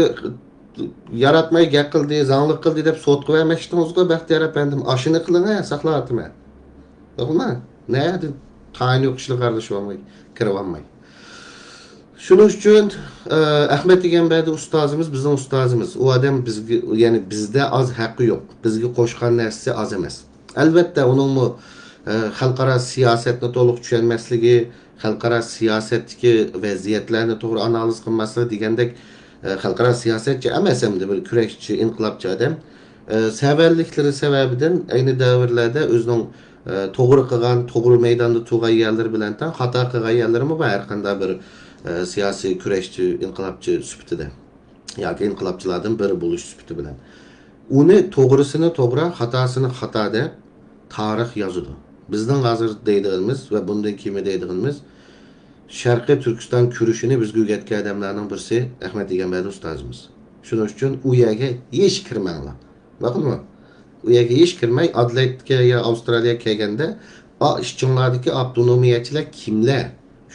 ياراتماي گەپ قىلدى، زاڭلىق قىلدى دەپ سوتقا بەرمەكچى ئىدىڭىزغۇ، بەختىيار ئەپەندىم، ئاشۇنى قىلىڭە، ساقلاۋاتىمەن. ئۇقتۇڭما؟ نەدە تايىنى يوق ئىشلارغا ئارىلىشىۋالماي، كىرىۋالماي. شۇنىڭ ئۈچۈن، ئە، ئەخمەت ئىگەمبەردى ئۇستازىمىز، بىزنىڭ ئۇستازىمىز. ئۇ ئادەم بىزگە، يەنى بىزدە ئاز ھەققى يوق. بىزگە قوشقان نەرسىسى ئاز ئەمەس. ئەلۋەتتە، ئۇنىڭمۇ، ئە، خەلقئارا سىياسەتنى تولۇق چۈشەنمەسلىكى، خەلقئارا سىياسەتتىكى ۋەزىيەتلەرنى توغرا ئانالىز قىلماسلىقى دېگەندەك، ئە، خەلقئارا سىياسەتچى ئەمەس، ئەمدى بىر كۈرەشچى، ئىنقىلابچى ئادەم. ئە، سەۋەنلىكلىرى سەۋەبىدىن ئەينى دەۋرلەردە ئۆزىنىڭ، ئە، توغرا قىلغان، توغرا مەيداندا تۇرغان يەرلىرى بىلەن تەڭ خاتا قىلغان يەرلىرىمۇ بار، ھەر قانداق بىر، ئە، سىياسىي كۈرەشچى، ئىنقىلابچى سۈپىتىدە ياكى ئىنقىلابچىلاردىن بىرى بولۇش سۈپىتى بىلەن. ئۇنى توغرىسىنى توغرا، خاتاسىنى خاتا دەپ تارىخ يازىدۇ. بىزنىڭ ھازىر دەيدىغىنىمىز ۋە بۇندىن كېيىنمۇ دەيدىغىنىمىز، شەرقىي تۈركىستان كۈرىشىنى بىزگە ئۆگەتكەن ئادەملەرنىڭ بىرسى ئەخمەت ئىگەمبەردى ئۇستازىمىز. شۇنىڭ ئۈچۈن ئۇ يەرگە ھېچ كىرمەڭلار. ماقۇلمۇ؟ ئۇ يەرگە ھېچ كىرمەي، ئادېلېيدكە يا ئاۋسترالىيەگە كەلگەندە، ئا، ئىچىڭلاردىكى ئاپتونومىيەچىلەر كىملەر؟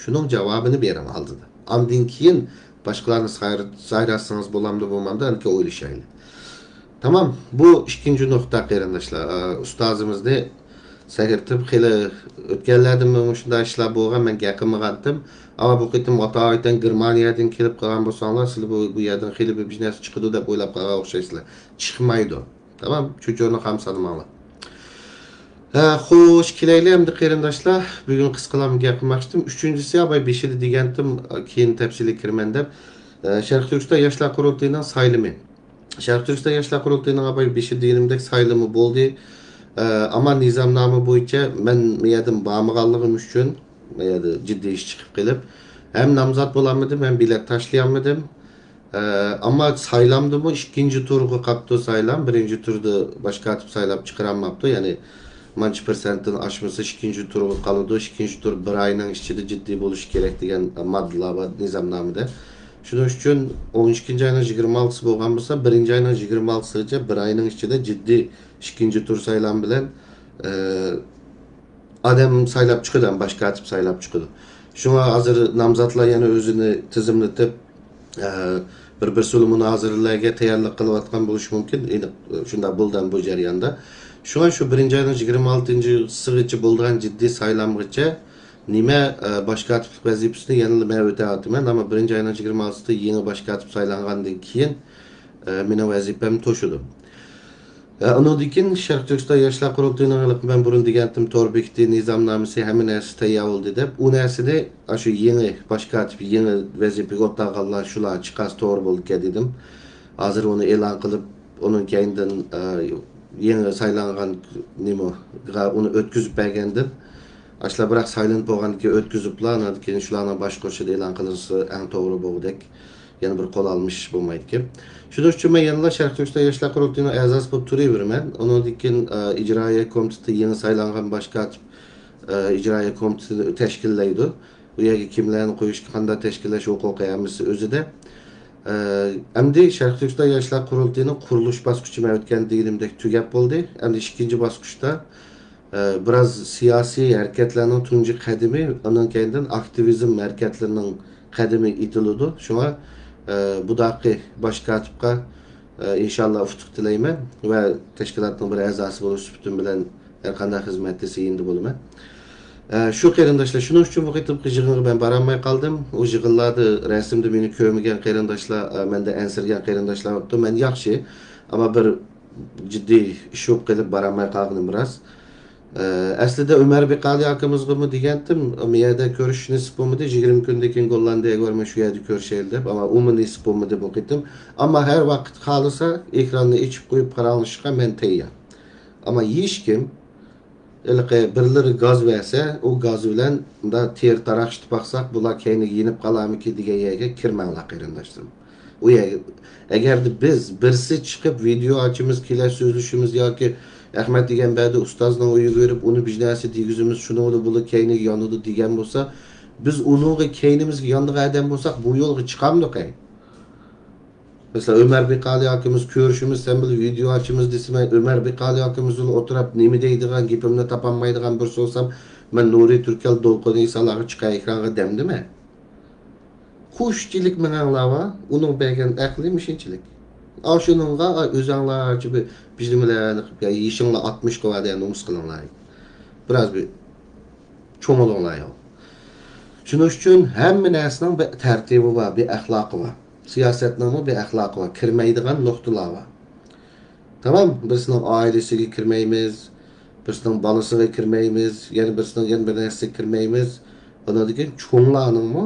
شۇنىڭ جاۋابىنى بېرىڭ ئالدىدا. ئاندىن كېيىن باشقىلارنى ساير-، سايراتسىڭىز بولامدۇ، بولمامدۇ، ئەنكى ئويلىشايلى. تامام، بۇ ئىككىنچى نۇقتا، قېرىنداشلار. ئا، ئۇستازىمىزنى سەگىرتىپ، خېلى ئۆتكەنلەردىمۇ مۇشۇنداق ئىشلار بولغان، مەن گەپ قىلمىغانتىم. ئەمما بۇ قېتىم ئاتايىتەن گېرمانىيەدىن كېلىپ قالغان بولساڭلار، سىلەر بۇ، بۇ يەردىن خېلى بىر بىر نەرسە چىقىدۇ دەپ ئويلاپ قالغان ئوخشايسىلەر. چىقمايدۇ. تامام، چۆچۈرىنى خام سانىماڭلار. ھە، خوش، كېلەيلى ئەمدى قېرىنداشلار. بۈگۈن قىسقىلام گەپ قىلماقچىدىم. ئۈچىنچىسى، ئاباي بېشىدا دېگەنتىم، كېيىن تەپسىلىي كىرىمەن دەپ. ئە، شەرقىي تۈركىستان ياشلار قۇرۇلتىيىنىڭ سايلىمى. شەرقىي تۈركىستان ياشلار قۇرۇلتىيىنىڭ، ئاباي بېشىدا دېگىنىمدەك، سايلىمى بولدى. ئە، ئەمما نىزامنامە بويىچە مەن بۇ يەردىن بارمىغانلىقىم ئۈچۈن، بۇ يەردە جىددىي ئىش چىقىپ قېلىپ، ھەم نامزات بولالمىدىم، ھەم بېلەت تاشلىيالمىدىم. ئە، ئەمما سايلامدىمۇ ئىككىنچى تۇرغا قاپتۇ سايلام. بىرىنچى تۇردا باش كاتىپ سايلاپ چىقىرالماپتۇ. يەنى مانچە پىرسەنتتىن ئاشمىسا ئىككىنچى تۇرغا قالىدۇ. ئىككىنچى تۇر بىر ئاينىڭ ئىچىدە جىددىي بولۇشى كېرەك دېگەن ماددىلار بار نىزامنامىدا. شۇنىڭ ئۈچۈن ئون ئىككىنچى ئاينىڭ يىگىرمە ئالتىسى بولغان بولسا، بىرىنچى ئاينىڭ يىگىرمە ئالتىسىغىچە بىر ئاينىڭ ئىچىدە جىددىي ئىككىنچى تۇر سايلام بىلەن، ئە، ئادەم سايلاپ چىقىدۇ، ھەم باش كاتىپ سايلاپ چىقىدۇ. شۇڭا ھازىر نامزاتلار يەنە ئۆزىنى تىزىملىتىپ، ئە، بىر-بىرسىلا مۇنازىرىلەرگە تەييارلىق قىلىۋاتقان بولۇشى مۇمكىن. ئېنىق، شۇنداق بولدى بۇ جەرياندا. شۇڭا شۇ بىرىنچى ئاينىڭ يىگىرمە ئالتىنچىسىغىچە بولىدىغان جىددىي سايلامغىچە نېمە، ئە، باش كاتىپلىق ۋەزىپىسىنى يەنىلا مەن ئۆتەۋاتىمەن. ئەمما بىرىنچى ئاينىڭ يىگىرمە ئالتىسىدا يېڭى باش كاتىپ سايلانغاندىن كېيىن، ئە، مېنىڭ ۋەزىپەم توشىدۇ. ئە، ئۇنىڭدىن كېيىن شەرقىي تۈركىستان ياشلار قۇرۇلتىيىنىڭ، ھېلىقى مەن بۇرۇن دېگەنتىم، تور بېكىتى، نىزامنامىسى، ھەممە نەرسە تەييار بولدى دەپ، ئۇ نەرسىنى ئاشۇ يېڭى باش كاتىپ، يېڭى ۋەزىپىگە ئولتۇرغانلار شۇلار چىقارسا توغرا بولىدىكەن دېدىم. ھازىر ئۇنى ئېلان قىلىپ، ئۇنىڭ كەينىدىن، ئە، يېڭى سايلانغان نېمىغا ئۇنى ئۆتكۈزۈپ بەرگەندىن، ئاشۇلار بىراق سايلىنىپ بولغاندىن كېيىن ئۆتكۈزۈپلا، ئانان كېيىن شۇلارنىڭ باشقۇرۇشىدا ئېلان قىلىنسا ئەڭ توغرا بولغۇدەك. يەنە بىر قول ئالمىشىش بولمايدىكەن. شۇنىڭ ئۈچۈن مەن يەنىلا شەرقىي تۈركىستان ياشلار قۇرۇلتىيىنىڭ ئەزاسى بولۇپ تۇرۇۋېرىمەن. ئۇنىڭدىن كېيىن، ئە، ئىجرائىيە كومىتېتى يېڭى سايلانغان باش كاتىپ، ئە، ئىجرائىيە كومىتېتىنى تەشكىللەيدۇ. ئۇ يەرگە كىملەرنى قويۇش، قانداق تەشكىللەش ھوقۇقى ھەممىسى ئۆزىدە. ئە، ئەمدى شەرقىي تۈركىستان ياشلار قۇرۇلتىيىنىڭ قۇرۇلۇش باسقۇچى مەن ئۆتكەندە دېگىنىمدەك تۈگەپ بولدى. ئەمدى ئىككىنچى باسقۇچتا ئە، بىراز سىياسىي ھەرىكەتلەرنىڭ تۇنجى قەدىمى، ئۇنىڭ كەينىدىن ئاكتىۋىزم ھەرىكەتلىرىنىڭ قەدىمى ئېتىلىدۇ. شۇڭا، ئە، بۇداقى باش كاتىپقا، ئە، ئىنشاللا ئۇتۇق تىلەيمەن ۋە تەشكىلاتنىڭ بىر ئەزاسى بولۇش سۈپىتىم بىلەن ھەر قانداق خىزمەتتە سىيىندا بولىمەن. ئە، شۇ قېرىنداشلار، شۇنىڭ ئۈچۈن بۇ قېتىمقى يىغىنغا مەن بارالماي قالدىم. ئۇ يىغىنلاردا رەسىمدە مېنى كۆرمىگەن قېرىنداشلار، ئە، مەندىن ئەنسىرىگەن قېرىنداشلار بوپتۇ. مەن ياخشى، ئەمما بىر جىددىي ئىش بولۇپ قېلىپ بارالماي قالغىنىم راست. ئە، ئەسلىدە ئۆمەر بىقالى ئاكىمىزغىمۇ دېگەنتىم، ئۇ يەردە كۆرۈشۈش نېسىپ بولمىدى. يىگىرمە كۈندىن كېيىن گوللاندىيەگە بارىمەن، شۇ يەردە كۆرۈشەيلى دەپ، ئەمما ئۇمۇ نېسىپ بولمىدى بۇ قېتىم. ئەمما ھەر ۋاقىت خالىسا ئېكراننى ئېچىپ قويۇپ پاراڭلىشىشقا مەن تەييار. ئەمما ھېچكىم، ھېلىقى بىرلىرى گاز بەرسە، ئۇ گاز بىلەن مۇنداق تېرە تاراقشىتىپ باقساق، بۇلار كەينىگە يېنىپ قالارمىكىن دېگەن يەرگە كىرمەڭلار، قېرىنداشلىرىم. ئۇ يەرگە، ئەگەردە بىز بىرسى چىقىپ ۋىدېو ئاچىمىز، كېلە سۆزلىشىمىز ياكى ئەخمەت ئىگەمبەردى ئۇستازنىڭ ئۆيىگە بېرىپ ئۇنى بىر نەرسە دېگۈزىمىز، شۇنىڭ بىلەن بۇلار كەينىگە يانىدۇ دېگەن بولسا، بىز ئۇنىڭغا كەينىمىزگە يانىدىغان ئادەم بولساق، بۇ يولغا چىقامدۇق ئەي؟ مەسىلەن، ئۆمەر بىقالى ئاكىمىز كۆرۈشىمىز، سەن بىلەن ۋىدېو ئاچىمىز دېسە، مەن ئۆمەر بىقالى ئاكىمىز بىلەن ئولتۇرۇپ نېمە دەيدىغان گېپىمنى تاپالمايدىغان بىرسى بولسام، مەن نۇرى تۈركەل، دولقۇن ئېيسالارغا چىقاي ئېكرانغا دەمدىمەن. خۇشچىلىك مېڭەڭلار بار، ئۇنىڭ بەرگەن ئەقلى مۇشۇنچىلىك. ئاشۇنىڭغا ئۆزەڭلارچە بىر، بىر نېمىلەرنى قىلىپ، يا يېشىڭلار ئاتمىشقا باردا، يا نومۇس قىلىڭلار. بىراز بىر چوڭ بولۇڭلار يا. شۇنىڭ ئۈچۈن ھەممە نەرسىنىڭ بىر تەرتىپى بار، بىر ئەخلاقى بار. سىياسەتنىڭمۇ بىر ئەخلاقى بار، كىرمەيدىغان نۇقتىلار بار. تامام، بىرسىنىڭ ئائىلىسىگە كىرمەيمىز، بىرسىنىڭ بالىسىغا كىرمەيمىز، يەنە بىرسىنىڭ يەنە بىر نەرسىگە كىرمەيمىز. ئاندىن كېيىن چوڭلارنىڭمۇ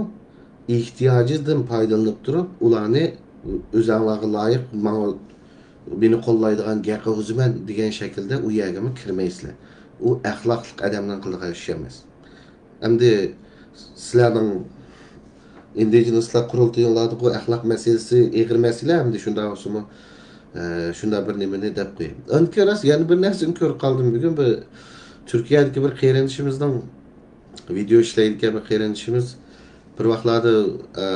ئېھتىياجىدىن پايدىلىنىپ تۇرۇپ، ئۇلارنى ئۆزەڭلارغا لايىق، ماڭا، مېنى قوللايدىغان گەققە ئۇزىمەن دېگەن شەكىلدە ئۇ يەرگىمۇ كىرمەيسىلەر. ئۇ ئەخلاقلىق ئادەمنىڭ قىلىدىغان ئىشى ئەمەس. ئەمدى سىلەرنىڭ ئىندىجېنىسلار قۇرۇلتىيىڭلاردىغۇ ئەخلاق مەسىلىسى ئېغىر مەسىلە، ئەمدى شۇنداق بولسىمۇ، ئە، شۇنداق بىر نېمىنى دەپ قوياي. ئاندىن كېيىن راست يەنە بىر نەرسىنى كۆرۈپ قالدىم بۈگۈن. بىر تۈركىيەدىكى بىر قېرىندىشىمىزنىڭ، ۋىدېئو ئىشلەيدىكەن بىر قېرىندىشىمىز، بىر ۋاقىتلاردا، ئە،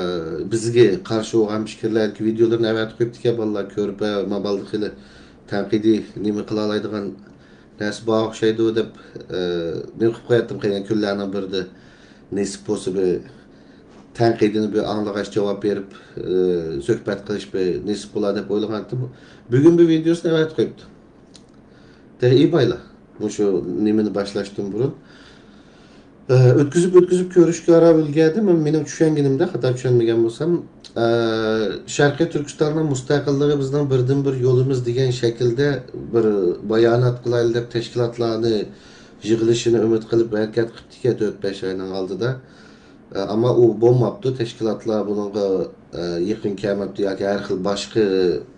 بىزگە قارشى بولغان پىكىرلەردىكى ۋىدېئولىرىنى ئەۋەتىپ قويۇپتىكەن، بالىلار كۆرۈپ، ھە، ما بالىدا خېلى تەنقىدىي نېمە قىلالايدىغان نەرسە بار ئوخشايدۇ دەپ، ئە، نېمە قىلىپ قوياتتىم، قېنى كۈنلەرنىڭ بىرىدە نېسىپ بولسا بىر تەنقىدىنى بىر ئاڭلىغاچ جاۋاب بېرىپ، ئە، سۆھبەت قىلىش بىر نېسىپ بولار دەپ ئويلىغانتىم. بۈگۈن بىر ۋىدېئوسىنى ئەۋەتىپ قويۇپتۇ. تېخى ئىبايلا مۇشۇ نېمىنى باشلاشتىن بۇرۇن، ئە، ئۆتكۈزۈپ، ئۆتكۈزۈپ كۆرۈشكە ئاران ئۈلگەردىم. مەن، مېنىڭ چۈشەنگىنىمدە، خاتا چۈشەنمىگەن بولسام، ئە، شەرقىي تۈركىستاننىڭ مۇستەقىللىقى بىزنىڭ بىردىنبىر يولىمىز دېگەن شەكىلدە بىر بايانات قىلايلى دەپ تەشكىلاتلارنى يىغىلىشىنى ئۈمىد قىلىپ ھەرىكەت قىپتىكەن تۆت-بەش ئاينىڭ ئالدىدا. ئە، ئەمما ئۇ بولماپتۇ. تەشكىلاتلار بۇنىڭغا، ئە، يېقىن كەلمەپتۇ ياكى ھەر خىل باشقا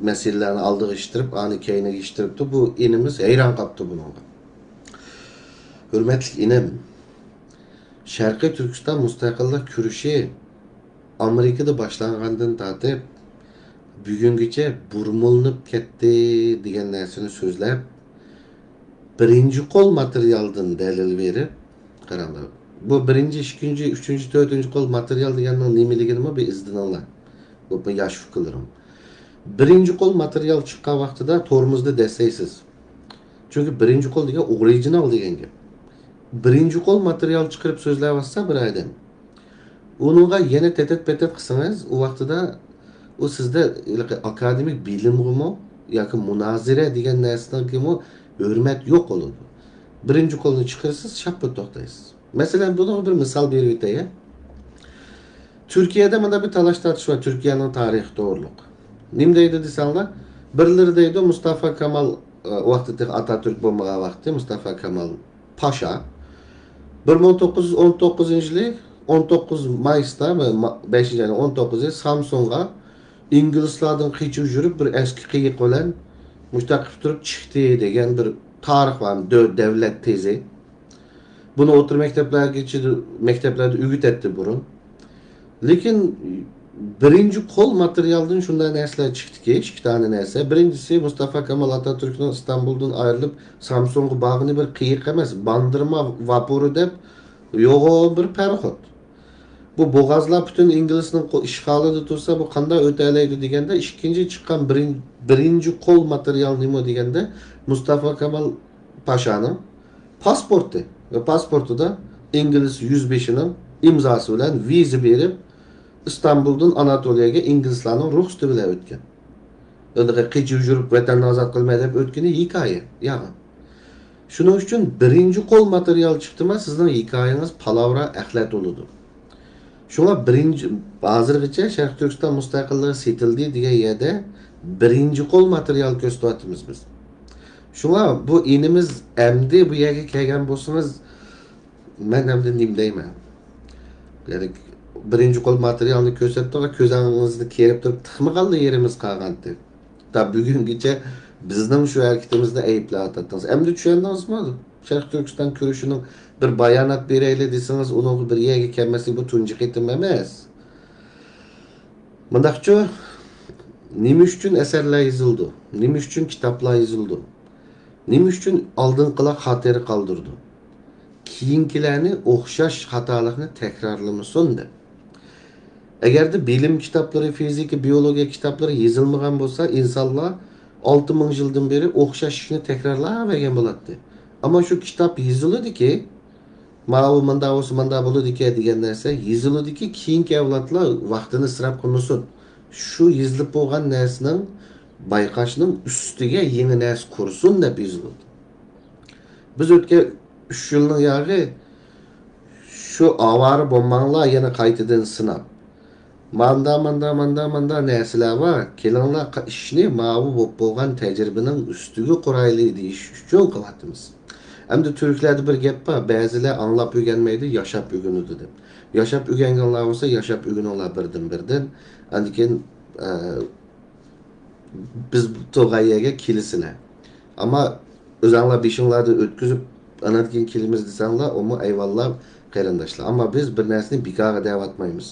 مەسىلىلەرنى ئالدىغا ئىشتىرىپ، ئانى كەينىگە ئىشتىرىپتۇ. بۇ ئىنىمىز ھەيران قاپتۇ بۇنىڭغا. ھۆرمەتلىك ئىنىم، شەرقىي تۈركىستان مۇستەقىللىق كۈرىشى ئامېرىكىدا باشلانغاندىن تارتىپ بۈگۈنگىچە بۇرمىلىنىپ كەتتى دېگەن نەرسىنى سۆزلەپ، بىرىنچى قول ماتېرىيالدىن دەلىل بېرىپ، قاراڭلار، بۇ بىرىنچى، ئىككىنچى، ئۈچىنچى، تۆتىنچى قول ماتېرىيال دېگەننىڭ نېمىلىكىنىمۇ بىر ئىزدىنىڭلار. بۇ، بۇ ياش ئۇكىلىرىم. بىرىنچى قول ماتېرىيال چىققان ۋاقتىدا تورمۇزنى دەسسەيسىز. چۈنكى بىرىنچى قول دېگەن ئورىجىنال دېگەن گەپ. بىرىنچى قول ماتېرىيال چىقىرىپ سۆزلەۋاتسا بىر ئادەم، ئۇنىڭغا يەنە تەتەت-پەتەت قىلسىڭىز، ئۇ ۋاقتىدا ئۇ سىزدە ھېلىقى ئاكادېمىك بىلىمغىمۇ ياكى مۇنازىرە دېگەن نەرسىنىڭكىمۇ ھۆرمەت يوق بولىدۇ. بىرىنچى قولنى چىقىرىسىز، شاپپا توختايسىز. مەسىلەن، بۇنىڭغا بىر مىسال بېرىۋېتەي. تۈركىيەدە مۇنداق بىر تالاش-تارتىش بار، تۈركىيەنىڭ تارىخى توغرۇلۇق. نېمە دەيدۇ دېسەڭلار، بىرلىرى دەيدۇ، مۇستافا كامال، ئە، ۋاقتى تېخى ئاتاتۈرك بولمىغان ۋاقتى، مۇستافا كامال پاشا بىر مىڭ توققۇز يۈز ئون توققۇزىنچى يىلى ئون توققۇز مايستا، ما-، بەشىنچى ئاينىڭ ئون توققۇزى سامسۇنغا ئىنگلىزلاردىن قېچىپ يۈرۈپ، بىر ئەسكى قېيىق بىلەن مۇشۇنداق قىلىپ تۇرۇپ چىقتى دېگەن بىر تارىخ بار، دۆ-، دەۋلەت تېزى. بۇنى ئوتتۇرا مەكتەپلەرگىچە، مەكتەپلەردە ئۆگىتەتتى بۇرۇن. لېكىن بىرىنچى قول ماتېرىيالدىن شۇنداق نەرسىلەر چىقتىكى، ئىككى دانە نەرسە. بىرىنچىسى، مۇستافا كامال ئاتاتۈركنىڭ ئىستانبۇلدىن ئايرىلىپ، سامسۇنغا بارغىنى بىر قېيىق ئەمەس، باندىرما ۋاپورى دەپ يوغان بىر پەرىخوت. بۇ بوغازلار پۈتۈن ئىنگلىزنىڭ قو-، ئىشغالىدا تۇرسا، بۇ قانداق ئۆتەلەيدۇ دېگەندە، ئىككىنچى چىققان بىرىن-، بىرىنچى قول ماتېرىيال نېمە دېگەندە، مۇستافا كامال پاشانىڭ پاسپورتى ۋە پاسپورتىدا ئىنگلىز يۈزبېشىنىڭ ئىمزاسى بىلەن ۋىزا بېرىپ، ئىستانبۇلدىن ئاناتولىيەگە ئىنگلىزلارنىڭ رۇخسىتى بىلەن ئۆتكەن. ئۇنىڭغا قېچىپ يۈرۈپ، ۋەتەننى ئازاد قىلىمەن دەپ ئۆتكىنى ھېكايە، يالغان. شۇنىڭ ئۈچۈن بىرىنچى قول ماتېرىيال چىقتىما، سىزنىڭ ھېكايىڭىز پالاۋرا، ئەخلەت بولىدۇ. شۇڭا بىرىنچى، ھازىرغىچە شەرقىي تۈركىستان مۇستەقىللىقى سېتىلدى دېگەن يەردە بىرىنچى قول ماتېرىيال كۆرسىتىۋاتىمىز بىز. شۇڭا بۇ ئىنىمىز ئەمدى بۇ يەرگە كەلگەن بولسىڭىز، مەن ئەمدى نېمە دەيمەن؟ يەنى بىرىنچى قول ماتېرىيالنى كۆرسەتتىڭىز، كۆزىڭىزنى كېرىپ تۇرۇپ، تىقمىغانلا يېرىمىز قالغانتى. تا بۈگۈنگىچە بىزنىڭ شۇ ھەرىكىتىمىزنى ئەيىبلەۋاتاتتىڭىز. ئەمدى چۈشەندىڭىزمۇ؟ شەرقىي تۈركىستان كۈرىشىنىڭ بىر بايانات بېرەيلى دېسىڭىز، ئۇنىڭغا بىر يەرگە كەلمەسلىك، بۇ تۇنجى قېتىم ئەمەس. مۇنداقچۇ، نېمە ئۈچۈن ئەسەرلەر يېزىلىدۇ؟ نېمە ئۈچۈن كىتابلار يېزىلىدۇ؟ نېمە ئۈچۈن ئالدىنقىلار خاتىرە قالدۇرىدۇ؟ كېيىنكىلەرنى ئوخشاش خاتالىقنى تەكرارلىمىسۇن دەپ. ئەگەردە بىلىم كىتابلىرى، فىزىكا، بىئولوگىيە كىتابلىرى يېزىلمىغان بولسا، ئىنسانلار ئالتە مىڭ يىلدىن بېرى ئوخشاش ئىشنى تەكرارلاۋەرگەن بولاتتى. ئەمما شۇ كىتاب يېزىلىدىكى، ماۋۇ مۇنداق بولسا مۇنداق بولىدىكەن دېگەن نەرسە يېزىلىدىكى، كېيىنكى ئەۋلادلار ۋاقتىنى ئىسراپ قىلمىسۇن. شۇ يېزىلىپ بولغان نەرسىنىڭ بايقاشنىڭ ئۈستىگە يېڭى نەرسە قۇرسۇن دەپ يېزىلىدۇ. بىز ئۆتكەن ئۈچ يىلنىڭ ياغى شۇ ئاۋارە بولماڭلار، يەنە قايتىدىن سىناپ. ماندا، ماندا، ماندا، ماندا نەرسىلەر بار. كېلىڭلار، قا-، ئىشنى ماۋۇ بولۇپ بولغان تەجرىبىنىڭ ئۈستىگە قۇرايلى دېيىش ئۈچۈن قىلىۋاتىمىز. ئەمدى تۈركلەردە بىر گەپ بار، بەزىلەر ئاڭلاپ ئۆگەنمەيدۇ، ياشاپ ئۆگىنىدۇ دەپ. ياشاپ ئۆگەنگەنلەر بولسا، ياشاپ ئۆگىنىڭلار بىردىن-بىردىن. ئاندىن كېيىن، ئە، بىز تۇرغان يەرگە كېلىسىلەر. ئەمما ئۆزەڭلار بېشىڭلاردىن ئۆتكۈزۈپ، ئاندىن كېيىن كېلىمىز دېسەڭلار، ئۇمۇ ئەيۋاللا قېرىنداشلار. ئەمما بىز بىر نەرسىنى بىكارغا دەۋاتمايمىز.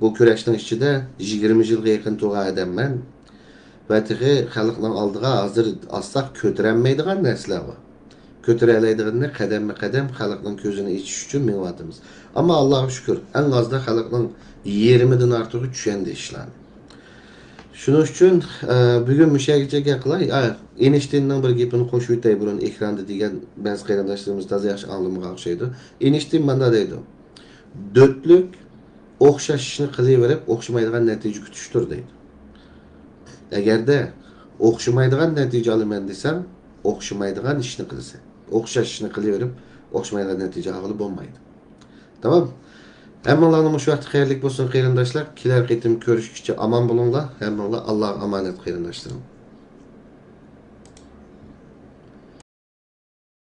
بۇ كۈرەشنىڭ ئىچىدە يىگىرمە يىلغا يېقىن تۇرغان ئادەممەن ۋە تېخى خەلقنىڭ ئالدىغا ھازىر ئاسساق كۆتۈرەلمەيدىغان نەرسىلەر بار. كۆتۈرەلەيدىغىنىنى قەدەممۇ قەدەم خەلقنىڭ كۆزىنى ئېچىش ئۈچۈن مېڭىۋاتىمىز. ئەمما ئاللاغا شۈكۈر، ئەڭ ئازدا خەلقنىڭ يېرىمىدىن ئارتۇقى چۈشەندى ئىشلارنى. شۇنىڭ ئۈچۈن، ئە، بۈگۈن مۇشۇ يەرگىچە گەپ قىلاي. ئە، ئېينىشتىيننىڭ بىر گېپىنى قوشۇۋېتەي بۇرۇن ئېكراندا دېگەن، بەزى قېرىنداشلىرىمىز تازا ياخشى ئاڭلىمىغان ئوخشايدۇ. ئېينىشتىين مانداق دەيدۇ: «دۆتلۈك ئوخشاش ئىشنى قىلىۋېرىپ، ئوخشىمايدىغان نەتىجە كۈتۈشتۇر» دەيدۇ. ئەگەردە ئوخشىمايدىغان نەتىجە ئالىمەن دېسەڭ، ئوخشىمايدىغان ئىشنى قىلىسەن. ئوخشاش ئىشنى قىلىۋېرىپ، ئوخشىمايدىغان نەتىجە ئالغىلى بولمايدۇ. تامام. ھەممىڭلارنىڭ مۇشۇ ۋاقتى خەيرلىك بولسۇن، قېرىنداشلار. كېلەر قېتىم كۆرۈشكىچە ئامان بولۇڭلار. ھەممىڭلار ئاللاغا ئامانەت، قېرىنداشلىرىم.